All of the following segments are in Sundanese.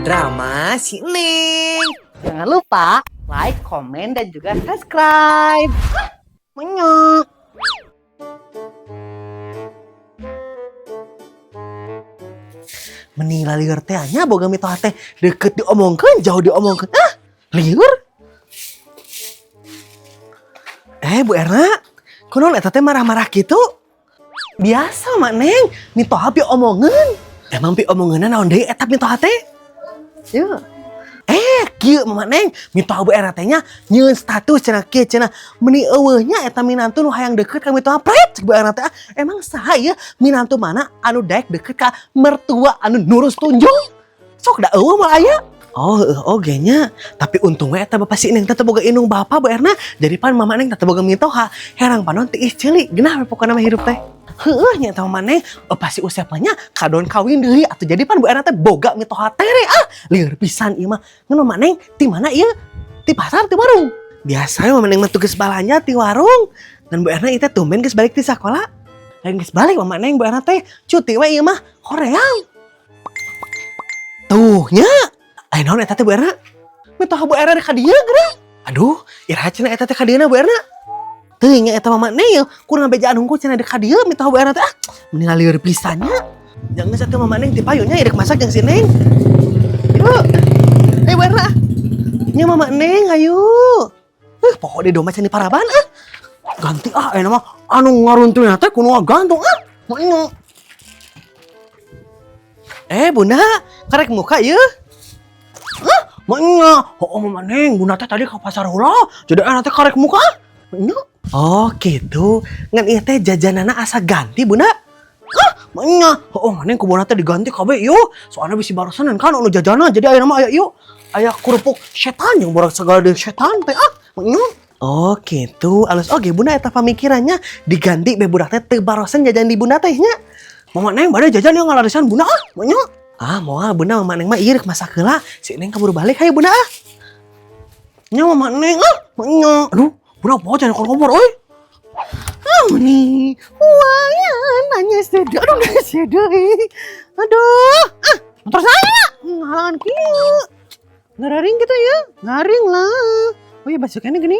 Drama si Neng. Jangan lupa like, komen, dan juga subscribe. Menyok. Meni lieur teh nya boga mitoha teh deket diomongkeun, jauh diomongkeun. Ah, lieur. Eh, Bu Erna, kunaon eta teh marah-marah gitu? Biasa, Mak Neng, mitoha piomongeun. Emang piomongeunna naon deui eta mitoha teh? Yuk. Eh, kieu Mama Neng, mitoha Bu Erna teh nya nyieun status cenah kieu cenah, meuni euweuh nya eta minantu nu hayang deket ka mitoha pret cek Bu Erna teh. Ah, emang saha ieu minantu mana anu daek deket ka mertua anu nurus tunjung? Sok da euweuh moal aya. Oh, heueuh oge nya. Tapi untung we eta bapak si Neng teh teu boga indung bapa Bu Erna. Jadi pan Mama Neng teh teu boga mitoha. Herang panon tiis ceuli, geunah we pokona mah hirup teh. Heueuh nya eta Mama Neng, oh, pasti Usep mah nya kadon kawin deui atuh, jadi pan Bu Erna teh boga mitoha tere, ah lieur pisan ieu mah. Ngan Mama Neng ti mana ieu? Ti pasar, ti warung? Biasa we Mama Neng mah tugas balanja ti warung. Ngan Bu Erna ieu teh tumben geus balik ti sakola. Lain geus balik Mama Neng, Bu Erna teh cuti we ieu mah hoream. Tuh nya. Aya naon eta teh, Bu Erna? Mitoha Bu Erna ka dieu geura. Aduh, iraha cenah eta teh ka dieuna, Bu Erna? Teuing nya eta Mama Neng yeuh, kurang bejaan hungkul cenah deuk ka dieu mitoha Bu Erna teh. Ah, meni lieur pisan nya. Jangan satu Mama Neng ti payun nya rek masak jeung si Neng. Yuk. Ayo, Bu Erna. Nya Mama Neng, ayo. Pokoknya domba can diparaban ah. Ganti ah, aya mah anu ngaruntulna teh kudu gantung ah. Maknya. Eh, Bunda, karek muka ieu. Hah? Maknya, oh, Mama Neng, Bunda teh tadi ke pasar heula, jadi anak teh karek muka. Maknya. Oh, gitu. Ngan ieu teh jajanana asa ganti, Bunda. Hah? Maknya, oh, Mama Neng, ku Bunda teh diganti kabeh ieu. Soalnya bisi barosanan kan anu jajana, jadi aya nama aya ieu. Aya kerupuk setan yang borak segala deui setan teh ah. Maknya. Oh, gitu. Alus oge Bunda eta pamikirannya, diganti be budak teh teu barosan jajan di Bunda teh nya. Mama Neng bade jajan yang ngalarisan Bunda ah. Maknya. Ah, moal Bunda, Mama Neng mah ieu rek masak heula. Si Neng kaburu balik, hayu Bunda ah. Nya Mama Neng ah, maknya. Aduh, Bunda poho jangan kompor euy. Ah, meni. Wah, ya, nanya sedih. Aduh, nanya sedih. Aduh, ah, motor saya ngalangan kieu. Ngararing gitu ya, ngaring lah. Oh iya, basukannya gini.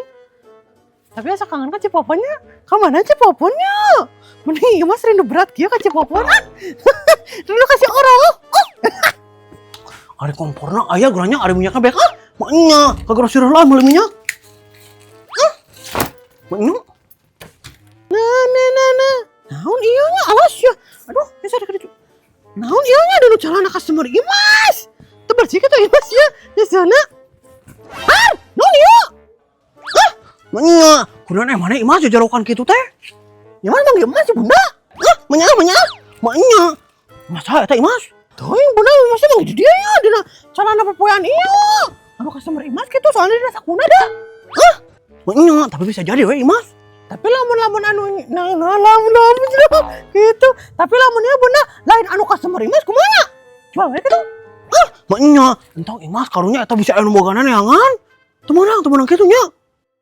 Tapi asa kangen ka Cipoponnya. Ka mana Cipoponnya? Mending ieu mas rindu berat kieu ka Cipopon. Ah. Rindu kasih orang. Oh. Ari komporna aya geranya, ari minyakna beak ah. Maknya ka grosir lah meuli minyak. Ah. Maknya. Nah, nah, nah, nah. Naon ieu nya, awas ya. Aduh, bisa deket itu. Naon ieu nya dulu celana customer Imas. Teu bersih kitu Imas ya. Ya sana. Ah, naon ieu? Ah, maknya. Kunaon eh mana Imas jajarokan kitu teh? Ya mana manggil Imas si Bunda? Ah, maknya, maknya. Maknya. Masa eta Imas? Tuh, Bunda masih manggil dia ya dina celana popoean ieu. Anu customer Imas kitu soalnya dina sakuna dah. Ah, maknya, tapi bisa jadi we Imas. Tapi lamun-lamun anu nah, nah lamun lamun gitu. Tapi lamunnya Bunda lain anu customer Imas kumaha? Jual we kitu. Ah, maknya, entong Imas karunya eta bisa anu bogana neangan. Teu meunang, teu meunang kitu nya.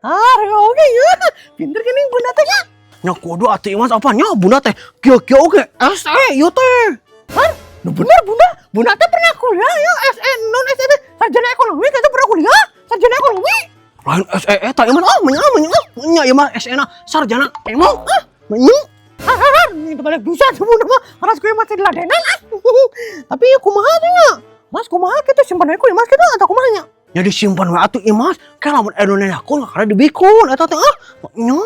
Ah, oke nya. Pinter geuning Bunda teh nya. Nya kudu atuh Imas, apa nya Bunda teh kieu-kieu oge SE ieu teh. Kan? Nu bener Bunda, Bunda teh pernah kuliah ya SE non SE teh sarjana ekonomi teh pernah kuliah, sarjana ekonomi. Lain SE eta Imas ah, menya menya ah, menya ieu mah SE na sarjana emang ah, menya. Ah, ah, ah, itu balik bisa tuh Bunda mah, harus gue masih diladenan ah. Tapi ya kumaha tuh nya? Mas kumaha kitu, simpan we ku Imas kitu atau kumaha nya? Ya disimpan we atuh Imas, kayak lamun anu nanyakeun kakara dibikun eta teh ah. Nya.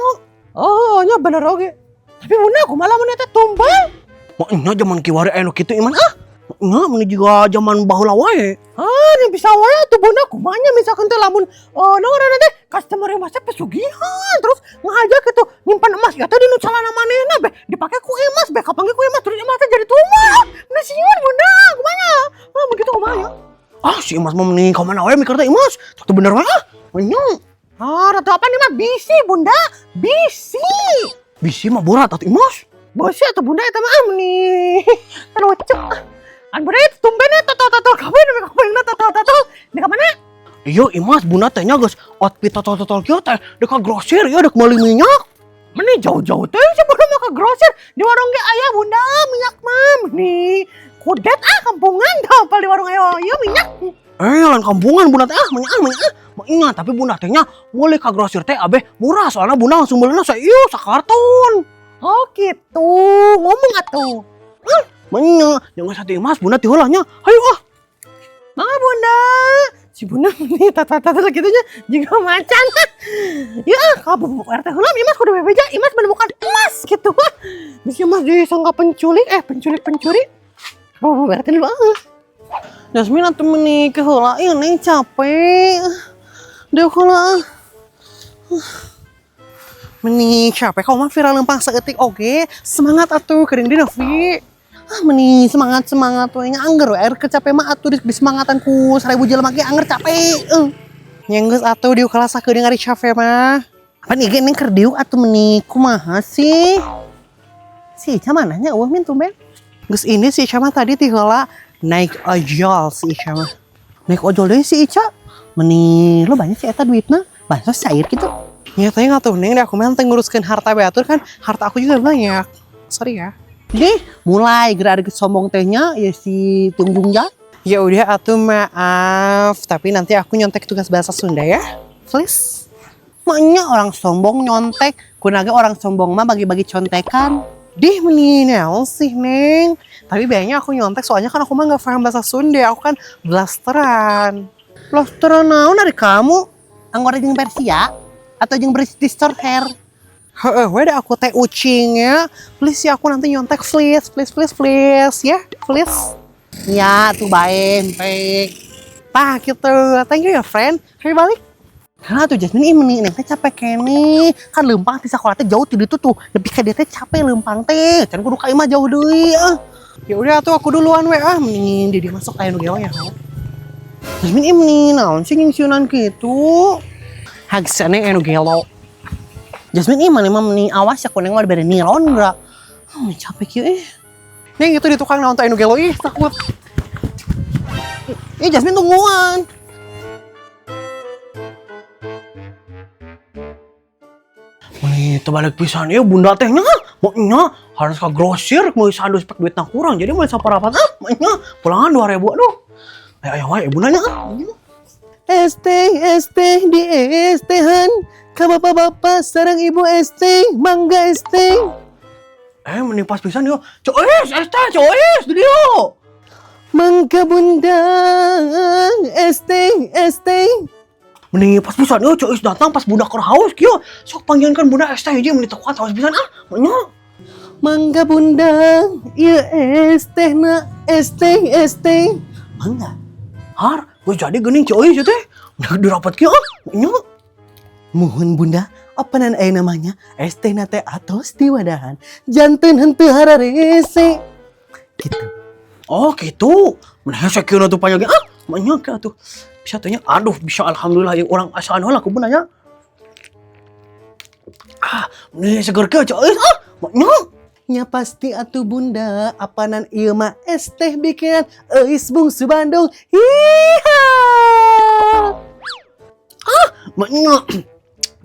Oh, nya bener oge. Tapi Bunda kumaha lamun eta tumbal? Maknya zaman kiwari anu kitu Iman ah. Nya mun juga zaman baheula wae. Ah, nya bisa wae atuh Bunda, kumaha nya misalkan teh lamun naon ngaranna teh customer Imas teh pesugihan terus ngajak gitu nyimpan emas ya teh di nu calana manehna be dipake ku Imas be kapanggih ku Imas terus Imas teh jadi tumbal. Meni sieun Bunda, kumaha? Ah, begitu kumaha nya? Ah, si Imas mah mending ka mana wae mikir teh Imas. Teu bener wae ah. Nya. Ah, ratu apa nih mah bisi Bunda? Bisi. Bisi mah berat atuh Imas. Bisi atuh Bunda eta mah ah meni terocok ah. An Bunda itu tumben ya totol-totol kabeh nu kabeh totol-totol. Di ka mana? Iya Imas, Bunda teh nya geus outfit totol-totol kieu teh dek ka grosir ieu dek meuli minyak. Meni jauh-jauh teh sih Bunda mah ka grosir. Di warung ge aya Bunda minyak mah meni. Kudet ah Kampungan tau apal di warung ayo ieu minyak. Eh, lain kampungan bunda teh, ah, minyak, ah, minyak, ah. Minyak, tapi bunda teh nya meuli ka grosir teh abe murah soalnya bunda langsung belinya ieu sakarton. Oh gitu, ngomong atuh. Minyak, jangan satu emas bunda teh heula nya. Hayu ah. Mangga bunda. Si bunda nih tata-tata gitu nya juga macan. Ya, kalau bu RT heula Imas kudu bebeja, Imas menemukan emas gitu. Bisa Mas disangka penculik, eh penculik pencuri. Oh, bu RT dulu ah. Jasmine atuh meuni ke heula ieu neng capek. Deuh heula ah. Meni capek kau mah viral lempang saeutik oge. Semangat atuh keuring di Novi. Ah meni semangat semangat we nya angger we air capek mah atuh di semangatan ku 1000 jelema ge angger capek. Nya geus atuh diuk heula sakedeung ari capek mah. Apa nih ge neng keur diuk atuh meni kumaha sih? Si Ica mana nya eueuh min tumben. Geus ini si Ica mah tadi ti heula naik ojol si Ica mah. Naik ojol deui si Ica. Meni lo banyak si eta duitna, bansos cair gitu. Nyatanya nggak tuh neng, deh aku mah teu nguruskeun harta batur kan, harta aku juga banyak. Sorry ya. Nih, mulai gerak sombong tehnya ya si Tunggung ya. Ya udah atuh maaf, tapi nanti aku nyontek tugas bahasa Sunda ya. Please. Maknya orang sombong nyontek, kunaga orang sombong mah bagi-bagi contekan. Dih meni naon sih neng. Tapi banyak aku nyontek soalnya kan aku mah nggak paham bahasa Sunda, aku kan blasteran. Blasteran naon dari kamu? Anggora jeung Persia atau jeung British Shorthair? Heeh, we aku teh ucing ya. Please ya aku nanti nyontek please, please, please, please ya, please. Ya, tuh bae, baik. Tah gitu. Thank you ya friend. Hayu balik. Karena tuh Jasmine ini neng teh capek keneh. Kan lempang di sekolah teh jauh ti ditu tuh. Lebih ka dia teh capek lempang teh. Can kudu ka imah jauh deui ah. Ya udah tuh aku duluan we ah, mendingin dia masuk aya nu gelo ya. Jasmine ini naon sih nyingsiunan gitu. Hagsana anu gelo. Jasmine ini mana mah meni awas ya kuning mah dibere nilon geura. Oh, capek kieu eh. Neng itu di tukang naon teh anu gelo ih takut. Ih Jasmine tungguan. Meni terbalik pisan ieu bunda teh nya. Nya harus ke grosir meuli sandus pek duitna kurang jadi meuli saparapat ah nya pulangan 2000 aduh. Ayo ayo wae bunda nya ah. ST ST di ST-han ka bapak-bapak sareng ibu ST mangga ST. Eh meni pas pisan yo. Cois ST cois di dieu. Mangga bunda ST ST. Meni pas pisan yo Cois datang pas bunda keur haus kieu. Sok panggilkeun bunda ST hiji meni teu kuat haus pisan ah. Nya. Mangga bunda ieu ST na ST ST. Mangga. Har, geus jadi geuning Cois ieu teh. Udah dirapat kieu ah. Nya. Muhun bunda, apanan aya namanya? ST na teh atos di wadahan. Janten henteu hararese. Gitu. Oh gitu. Mun hese kieu tuh panjang ah. Nya kieu atuh. Bisa teh nya. Aduh, bisa alhamdulillah yang urang asaan heula ku bunda nya. Ah, meni seger kieu Cois ah. Nya. Nya pasti atuh bunda, apanan ieu mah es teh bikinan Euis Bungsu Bandung. Hiha. Nya.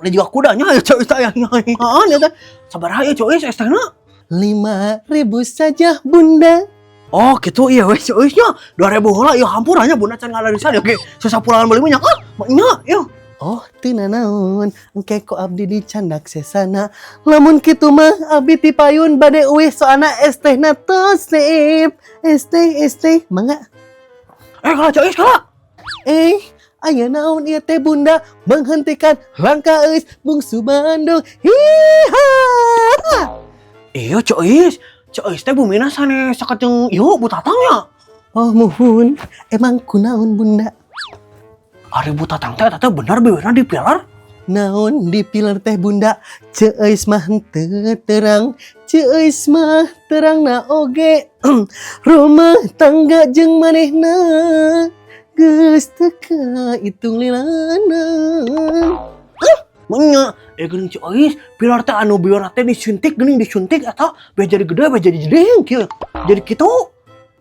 Mana juga kudanya ya Cois teh aya nya teh. Sabaraha ieu Cois es tehna? 5.000 saja bunda. Oh gitu iya weh Cois nya. 2000 heula ieu hampura nya bunda can ngalarisan ya oke. Sesa pulangan beli minyak ah. Nya ieu. Oh teu nanaon, engke ku abdi dicandak sesana. Lamun kitu mah abdi ti payun bade uih soalna es tehna tos sip. Es teh es teh mangga. Eh kalah Cois kalah. Eh, aya naon ieu teh bunda menghentikan langkah Euis Bungsu Bandung. Hiha. Iya Cois. Cois teh bumina sanes sakedeung ieu Bu Tatang nya. Oh muhun, emang kunaon bunda? Ari Bu Tatang teh eta teh bener bibirna dipilar. Naon dipilar teh bunda? Ceuis mah henteu terang, Ceuis mah terang na oge. Rumah tangga jeung manehna geus teu kahitung lilana. Nya, eh geuning Cois, pilar teh anu bibirna teh disuntik geuning disuntik eta beh jadi gede beh jadi jeding kieu. Jadi kitu.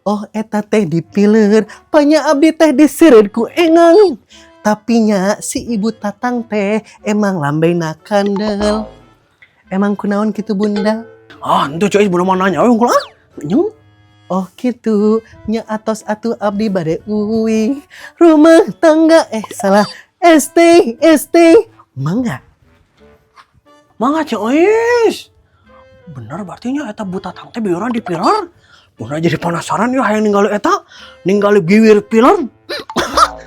Oh eta teh dipiler, panya abdi teh diseureud ku engang. Tapi nya si ibu Tatang teh emang lambeyna kandel. Emang kunaon kitu bunda? Ah, henteu Cois bunda mah nanya we unggul ah. Nya. Oh gitu nya, atos atuh, abdi bade uih. Rumah tangga, eh salah, ST ST, mangga. Mangga, Ceu Ois. Bener berarti nya eta Bu Tatang teh biuran di pilar. Bunda jadi penasaran ya, hayang ningali eta, ningali biwir pilar.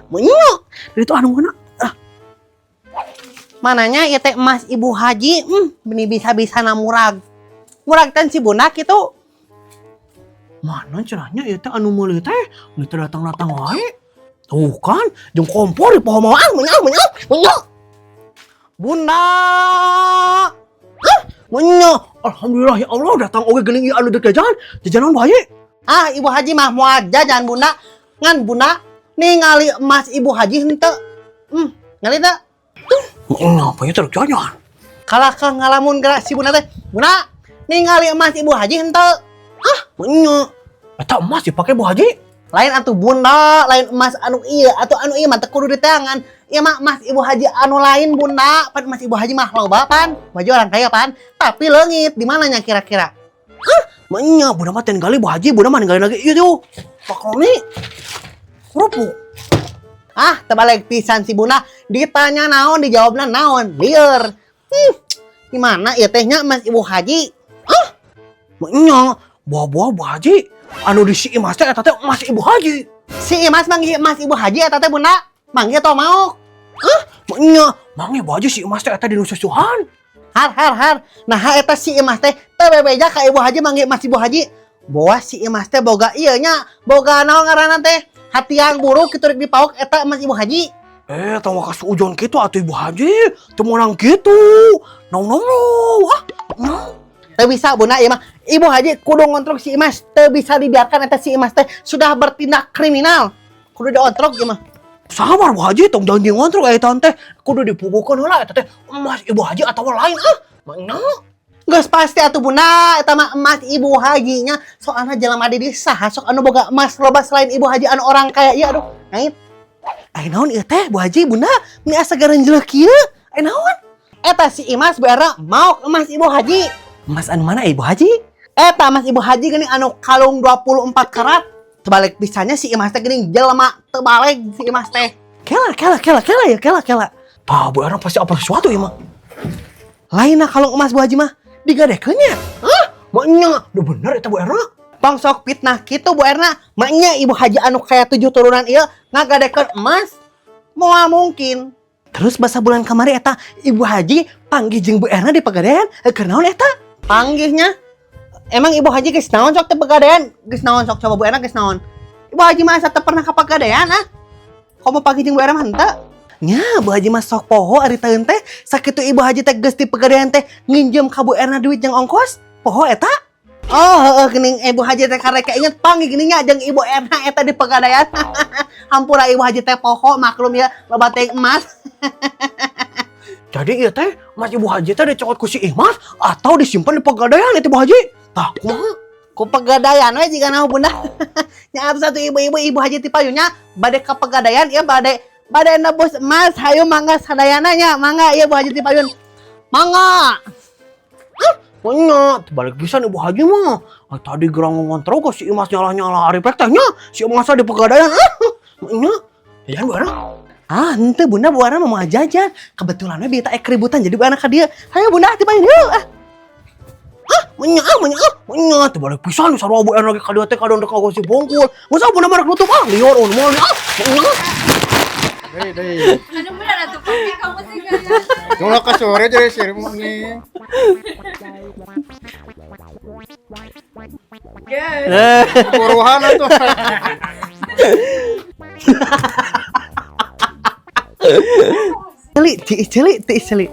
Menyok. Itu anu mana? Mananya ieu teh emas Ibu Haji, benih bisa-bisa murag. Murag tan si Bunda kitu. Mana cenahnya ieu teh anu meuli teh, nu teu datang-datang wae. Tuh kan, jeung kompor di poho Ah, menyok, menyok, menyok. Bunda. Ah, menyok. Alhamdulillah ya Allah, datang oge geuning ieu anu dek jajan, jajanan bae. Ah, Ibu Haji mah moal jajan Bunda. Ngan Bunda ningali emas Ibu Haji henteu? Ngali teu? Ngapa ya teu jajan? Kalah ka ngalamun gerak si Bunda teh. Bunda ningali emas Ibu Haji henteu? Ah, menyok. Eta emas dipake Bu Haji? Lain atuh Bunda, lain emas anu ieu atau anu ieu mah teu kudu diteangan. Ieu mah emas Ibu Haji anu lain, Bunda. Pan emas Ibu Haji mah loba pan. Bu Haji orang kaya pan. Tapi leungit di mananya kira-kira? Menya, Bunda mah tinggali Bu Haji, Bunda mah ninggalin lagi ieu tuh. Makaroni. Kerupuk. Ah, terbalik pisan si Bunda. Ditanya naon, dijawabna naon. Lieur. Di mana ieu teh nya emas Ibu Haji? Menya, buah-buah Bu Haji. Anu di si Imas teh eta teh emas Ibu Haji. Si Imas manggih emas Ibu Haji eta teh, Bunda? Manggih atau mau? Menya, manggih Bu Haji si Imas teh eta di nu susuhan. Har har har. Nah, eta si Imas teh teu bebeja ka Ibu Haji manggih emas Ibu Haji. Boa si Imas teh boga ieu nya, boga naon ngaranna teh? Hati yang buruk kitu rek dipaok eta emas Ibu Haji. Eh, tong waka suujon kitu atuh Ibu Haji. Teu meunang kitu. Naon naon ah. Nya. Teu bisa, Bunda, ieu mah. Ibu Haji kudu ngontrok si Imas. Teu bisa dibiarkan eta si Imas teh sudah bertindak kriminal. Kudu diontrok ieu mah. Sabar, Bu Haji, tong janji ngontrok eta teh. Kudu dipugukeun heula eta teh emas Ibu Haji atawa lain ah. Menya. Geus pasti atuh, Bunda, eta mah emas Ibu Hajinya. Soalna jelema di dieu saha sok anu boga emas loba selain Ibu Haji anu orang kaya ieu? Aduh, ngait. Ai naon ieu teh, Bu Haji, Bunda? Meni asa garanjelek kieu? Ai naon? Eta si Imas, Bu Erna, maok emas Ibu Haji. Emas anu mana Ibu Haji? Eta emas Ibu Haji geuning anu kalung 24 karat. Terbalik pisannya si Imas teh geuning, jelema terbalik si Imas teh. Kela kela kela kela ya, kela kela. Tah, Bu Erna pasti apa sesuatu ieu mah. Lainna kalung emas Bu Haji mah digadekeun nya. Hah? Maknya, udah bener eta Bu Erna. Tong sok fitnah kitu, Bu Erna. Maknya Ibu Haji anu kaya tujuh turunan ieu ngagadekeun emas? Moal mungkin. Terus basa bulan kamari eta Ibu Haji panggih jeung Bu Erna di Pegadaian, keur naon eta? Panggihnya. Emang Ibu Haji geus naon sok teh Pegadaian? Geus naon sok coba, Bu Erna, geus naon? Ibu Haji mah asa teu pernah ka Pegadaian ah. Komo panggih jeung Bu Erna mah henteu. Nya, Bu Haji mah sok poho ari taeun teh, sakitu Ibu Haji teh geus di Pegadaian teh nginjem ka Bu Erna duit jeung ongkos. Poho eta? Oh, heeh geuning Ibu Haji teh karek inget panggih geuning nya jeung Ibu Erna eta di Pegadaian. Hampura Ibu Haji teh poho, maklum ya loba teh emas. Jadi ieu teh emas Ibu Haji teh dicokot ku si Imas atau disimpan di Pegadaian itu, Bu Haji? Tah, kumaha? Ku Pegadaian we jiga naon, Bunda. Nya atuh satu ibu-ibu, Ibu Haji ti payunya bade ka Pegadaian ieu, bade bade nebus emas, hayu mangga sadayana nya, mangga ieu Bu Haji ti payun. Mangga. Nya, balik pisan Ibu Haji mah. Ah, tadi gerang ngontrol ke si Imas nyalah-nyalah ari pek teh nya, si Imas di Pegadaian. Ah, nya. Jajan, Bu Erna. Ah, henteu, Bunda, Bu Erna mah mau jajan. Kebetulan we bieu teh keributan jadi Bu Erna ka dieu. Hayu, Bunda, ti payun yeuh. Ah. Ah, nya, nya, nya, teu balik pisan sarua Bu Erna ge ka dieu teh kadon rek ngagosip bongkul. Masa Bunda mah rek nutup ah, lieur oh moal ah. Nya. Deui deui. Anu bener atuh pakai kamu sih kalian. Ulah ka sore jadi sirim nih. Yes. Buruhan atuh. Celi, ci celi, ti celi.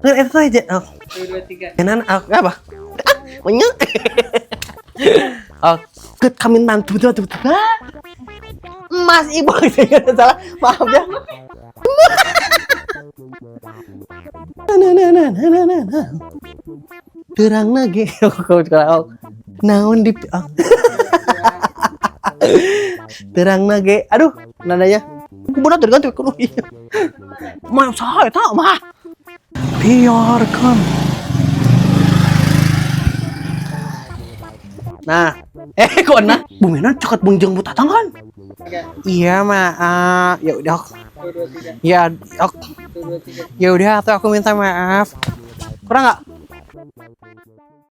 Ngan eta teh oh. 2 3. Kenan aku apa? Ah, menyok. Oh, ket kami nantu tuh tuh. Emas Ibu salah, maaf ya. Nah nah nah nah nah nah nah. Terang lagi. Naon di oh. Terang lagi. Aduh, nadanya. Bunda tergantung kudu. Mah saha eta mah? Biarkan. Nah, Eh, kok enak? Bu Mina ceket bung jeung Bu Tatang kan? Iya, maaf. Ya udah. 1, 2, 3. Ya, aku, 1, 2, 3. Ya udah atau aku minta maaf. Kurang nggak?